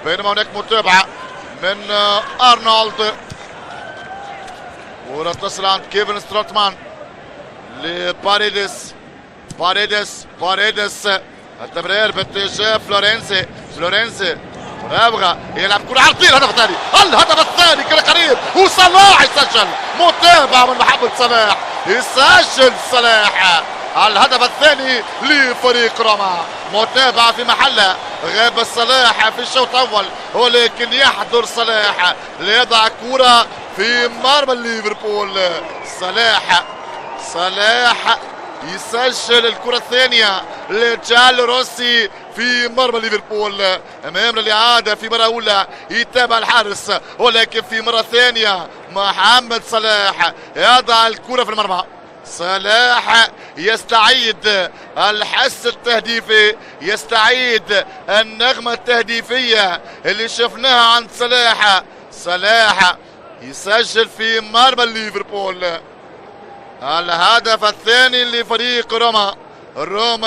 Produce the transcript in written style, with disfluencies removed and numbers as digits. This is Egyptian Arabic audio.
بينما هناك متابعة من أرنولد. كرة تصل عند كيفن ستراتمان لباريدس. باريدس باريدس التمرير باتجاه فلورنسي. فلورنسي مراوغة يلعب كرة عرضية. الهدف الثاني، الهدف الثاني كان قريب وصلاح يسجل. متابعة من محمد صلاح، يسجل صلاح الهدف الثاني لفريق روما. متابعة في محلها، غاب صلاح في الشوط الأول ولكن يحضر صلاح ليضع كرة في مرمى ليفربول. صلاح صلاح يسجل الكرة الثانية لجالو روسي في مرمى ليفربول. امامنا الإعادة في مرة أولى يتابع الحارس، ولكن في مرة ثانية محمد صلاح يضع الكرة في المرمى. صلاح يستعيد الحس التهديفي، يستعيد النغمة التهديفية اللي شفناها عند صلاح. صلاح يسجل في مرمى ليفربول الهدف الثاني لفريق روما. روما